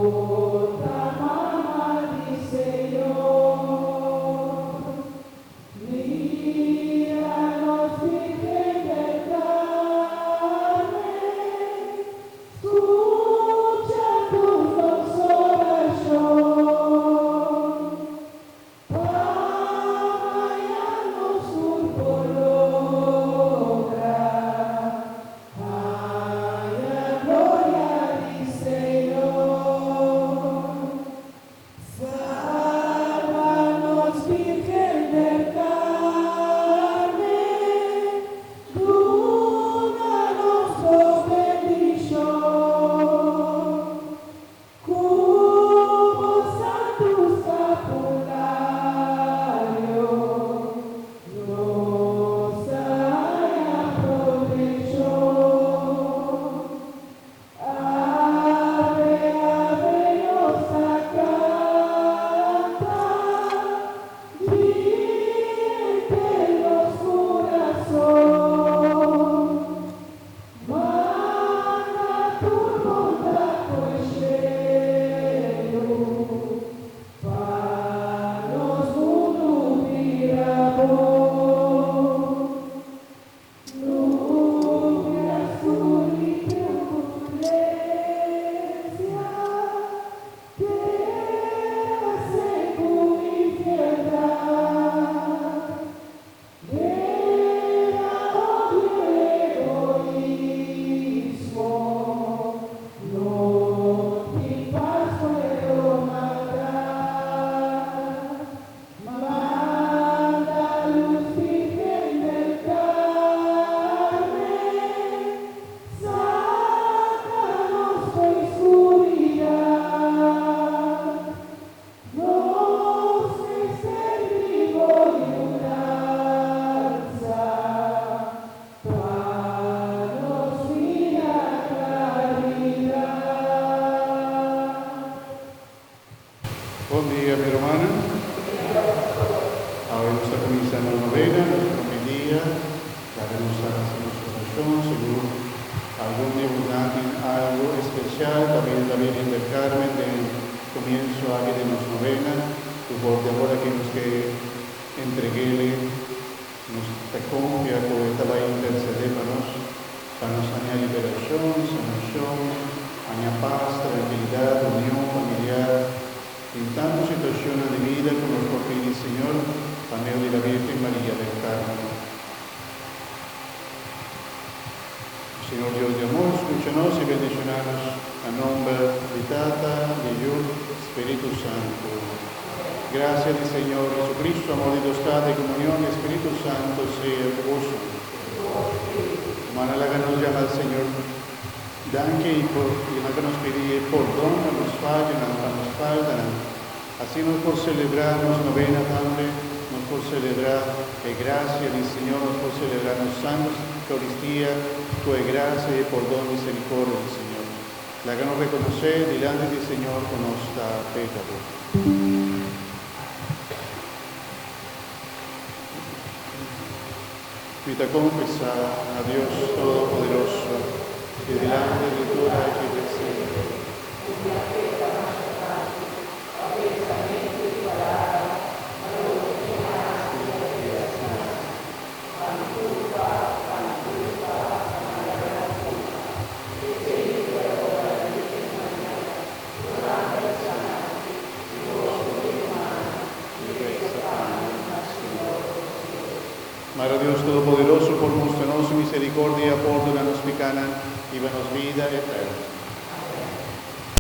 Bo ta mama di Señor. Mira nos Virgen del Carmen, Scucha tur nos oracion, Pa mañan nos tur por logra Haña gloria di Señor. Sálvanos Virgen del Carmen, dúnanos bo bendicion. Cu bo santo escapulario, nos haña proteccion. Ave, ave, nos ta canta, di nos curason. Manda tur bondad fo'i cielo, pa nos mundo bira bon. Nubia scur y turbulencia, tera seco y fieldad, guera, odio, egoismo, no tin paz, pero maldad. Manda luz, Virgen del Carmen, sácanos fo'i oscuridad. Nos mester di bo yudansa, pa nos mira claridad. Bon dia, mi ruman. Awe nos ta cuminsando e novena, nos prome dia. Laga nos haci nos oracion. Sigur algun di bo tin algo especial caminda ta Virgen del Carmen den comienso aki di nos novena. Cu for di awor aki nos ke entreguele, nos ta confia cu e ta bay intercede pa nos, pa nos haña liberacion, sanacion, haña paz, tranquilidad, union familiar. Den tanto situacionnan di bida cu nos por pidi Señor pa medio di la Virgen Maria del Carmen. Señor Dios di amor, scucha nos y bendiciona nos na nomber di Tata, di Yu, Spirito Santo. Gracia di Señor Jesucristo, amor di Dios Tata y comunión di Spirito Santo sea cu boso. Ruman, laga nos yama al Señor danki y por y laga nos pidi pordon pa nos fayonan, pa nos faltanan. Asina nos por celebra nos novena tambe, nos por celebra e gracia di Señor, nos por celebra nos Santa Eucaristia cu e gracia y pordon, misericordia di Señor. Laga nos reconoce dilanti di Señor cu nos ta pecador. Mi ta confesa na Dios Todopoderoso y dilanti di tur aki presente. Mara Dios Todopoderoso por mustra nos su misericordia, pordona nos picanan y hiba nos bida eterno.